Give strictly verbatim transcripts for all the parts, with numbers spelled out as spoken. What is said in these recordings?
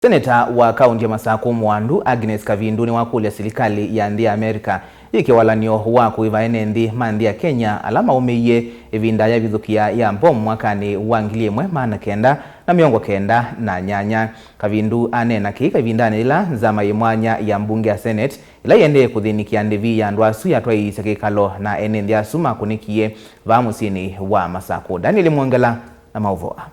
Seneta wa kaunti ya Masakũ Mwandu, Agnes Kavindu, nĩwakũlya silikalĩ ya nthĩ ya Amerika yĩke walany'o wa kũĩva ene nthĩ ma nthĩ ya Kenya ala maũmĩie ĩvinda yavithũkĩa ya mbomu mwakanĩ wa ngili ĩmwe maana kenda na mĩongo kenda na nyanya. Kavindu aneena kĩĩ kavindanĩ yĩla nzama yĩ mwanya ya mbunge ya Senate, ĩla yĩendee kũthĩnĩkĩa ndĩvi ya andũ asu yatwaiisye kĩkalo na ene nthĩ asu makũnĩkie vaa mũsyĩnĩ wa Masakũ. Daniel Mwongela na maũvoo aa.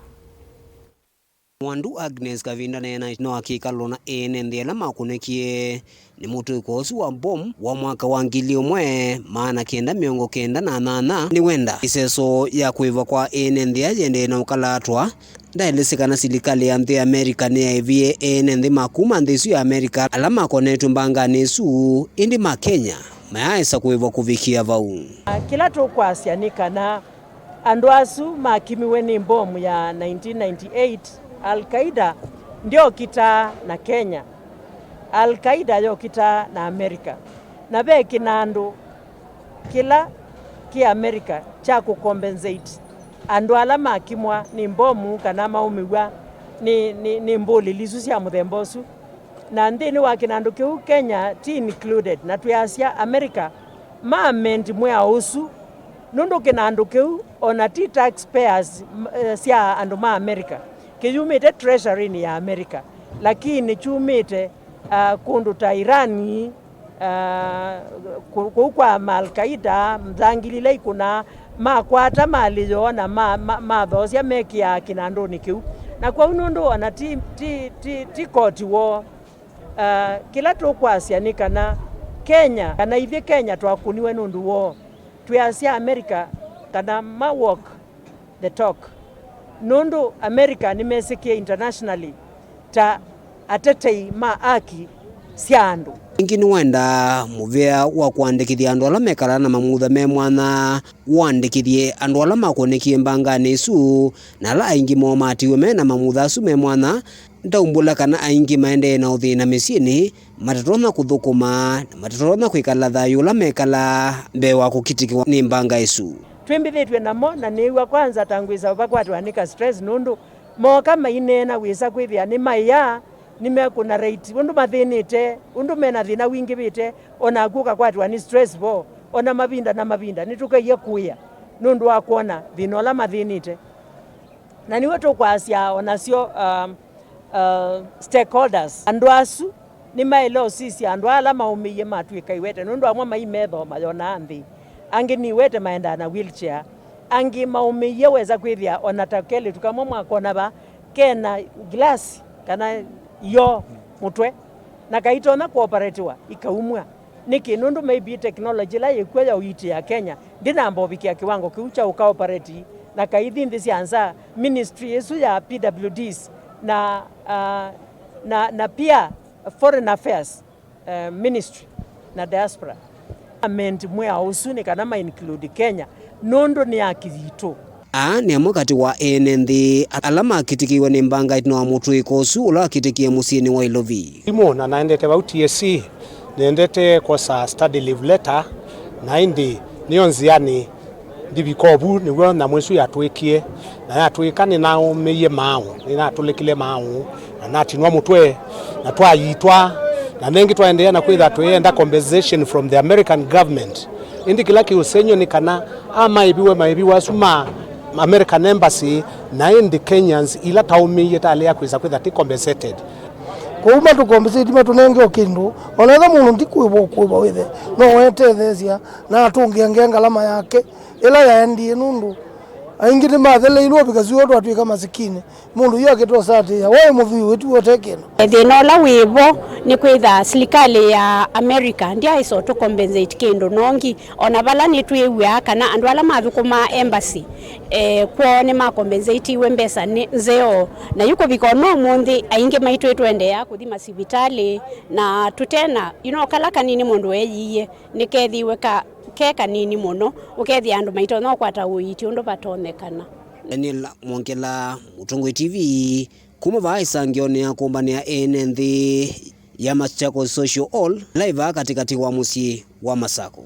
Mwandu Agnes Kavinda neenaĩtye no akĩkalũna ene nthĩ ala makũnĩkie nĩ mũtũĩko ũsu wa mbomu wa mwaka wa ngili ĩmwe maana kenda mĩongo kenda na nyanya nĩwenda ĩseso ya kũĩva kwa ene nthĩ aa yĩendee na ũkalatwa. Ndaelesye kana silikalĩ ya nthĩ ya Amerika nĩyaĩvie ene nthĩ ma kuma nthĩ ĩsu ya Amerika ala makonetwe mbanganĩ ĩsu, ĩndĩ ma Kenya mayaaĩsa kũĩva kũvikĩa vau. Kĩla tũkwasya nĩ kana andũ asu makimiwe nĩ mbomu ya nineteen ninety-eight, Al-Qaeda ndyokita na Kenya. Al-Qaeda yokita na Amerika. Na ve kĩnandũ kĩla kĩ Amerika kya kũ compensate andũ ala makimwa nĩ mbomu kana maũmĩw'a nĩ, nĩ, nĩ mbũlĩli isu sya mũthemba ũsu. Na nthĩnĩ wa kĩnandũ kĩu, Kenya ti included, na twĩasya Amerika ma amend mwĩao ũsu, nũndũ kĩnandũ kĩu ona ti taxpayers, m-, eh, sya andũ ma Amerika, kĩyumĩte treasury-inĩ ya Amerika, lakini kyumĩte, ah, kũndũ ta Irani, ah, kũ-, kũu kwa ma Al-Qaeda, nthangili ila ikũnaa, makwata malĩ yoo na ma-, ma-, mathoosya mekĩaa kĩnandũnĩ kĩu. Na kwoou nũndũ ona ti, ti, ti, ti koti woo, ah, kĩla tũkwasya nĩ kana Kenya, kana ithyĩ Kenya twakũniwe nũndũ woo, twĩasya America kana ma walk the talk, nũndũ America nĩmesĩkĩe internationally ta atetei ma aki sya andũ. Ĩngĩ nĩwendaa mũvea wa kũandĩkĩthya andũ ala mekalaa na mamutha me mwanya, ũandĩkĩthye andũ ala makũnĩkie mbanganĩ ĩsu, na ala aingĩ moo matiwe me na mamutha asu me mwanya. Ndaumbũla kana aingĩ maendee na ũthĩna mĩsyĩnĩ, matatonya kũthũkũma, na matatonya kwĩkala thayũ ũla mekalaa mbee wa kũkitĩkĩwa nĩ mbanga ĩsu. Twĩmbĩthĩtw'e namo, na nĩĩw'a kwanza ta ngwĩsa vakwatwa nĩ ka stress, nũndũ mooka maineena wĩsa kwĩthĩa nĩmaĩa, nĩmekũnarrate ũndũ mathĩnĩte, ũndũ mena thĩna wingĩvĩte, o naku ũkakwatwa nĩ stress vo. O na mavinda na mavinda nĩtũkaie kũĩa nũndũ wa kwona thĩna ũla mathĩnĩte. Na nĩw'o tũkwasya o nasyo, um, uh, stakeholders, andũ asu nĩmaĩle ũsisya andũ ala maũmĩie matw'ĩka iwete, nũndũ amwe mai metho mayonaa nthĩ, angĩ nĩ iwete maendaa na wheelchair, angĩ maũmĩie wesa kwĩthĩa o na ta kelĩtu kamwe mwakona va kena glass kana ĩoo mũtwe, na kaitonya kũoparetiwa ikaumw'a. Nĩkĩ? Nũndũ maybe technology ĩla yĩkw'o ya ũiiti ya Kenya ndĩnamba ũvikĩa kĩwango kĩu kya ũkaopareti, na kaithi nthĩ sya nza, ministry ĩsu ya P W Ds na, ah, na, na pia Foreign Affairs, eh, Ministry na Diaspora. Amend mwĩao ũsu nĩ kana ma include Kenya, nũndũ nĩ aki yitũ. Aa nĩ amwe katĩ wa ene nthĩ ala makitĩkĩiwe nĩ mbanga ĩtina wa mũtũĩko ũsu ũla wakitĩkie mũsyĩnĩ wa Ilovi. Simũ na naendete vau T S C, nĩendete kwosa study leave letter, na ĩndĩ nĩyo nzĩanĩ ndivika ovu, nĩw'o nyamũ ĩsu yatwĩkie, na yatwĩka nĩnaũmĩie maaũ, nĩnatũlĩkile maaũ, na natinwa mũtwe, na twayitwa, na nengĩ twaendeea na kwĩtha twĩenda compensation from the American government. Ĩndĩ kĩla kĩ ũsengy'o nĩ kana amaĩviwe maĩviwa asu ma American Embassy, na ĩndĩ Kenyans ila taũmĩie talea kwĩsa kwĩtha ti compensated. Kwoou matũ compensate, matũnenge o kĩndũ, o na ethwa mũndũ ndikwĩva ũkwĩva wĩthe, no wetetheesya na atũngĩange ngalama yake ĩla yaendie, nũndũ aingĩ nĩmatheleilwe ũvika syũa twatw'ĩka masikini. Mũndũ yu akĩtwasatĩĩa, waĩ mũthwii wĩtu ũte kĩndũ. Thĩna ũla wĩ vo nĩ kwĩtha silikalĩ ya America ndyaĩsa ũtũ compensate kĩndũ nongi, o na vala nĩtwĩw'aa kana andũ ala mathũkũmaa embassy, eh, kwoo nĩmakompensatiwe mbesa nĩ nzeo. Na yu kũvika o na ũmũnthĩ, aingĩ maitũ tũendeea kũthi masivitalĩ na tũtena, you know, kala kanini mũndũ eeyiie nĩkethiwe ka, ke kanini mũno, ũkethĩa andũ maitonya ũkwata ũiiti ũndũ vatonyekana. Daniel Mwongela, Mũtongoi T V, kuma vaa ĩsangĩonĩ ya kũmbanĩa ene nthĩ ya Machakos Social Hall, ĩla ĩ vaa katĩkatĩ wa mũsyĩ wa Masakũ.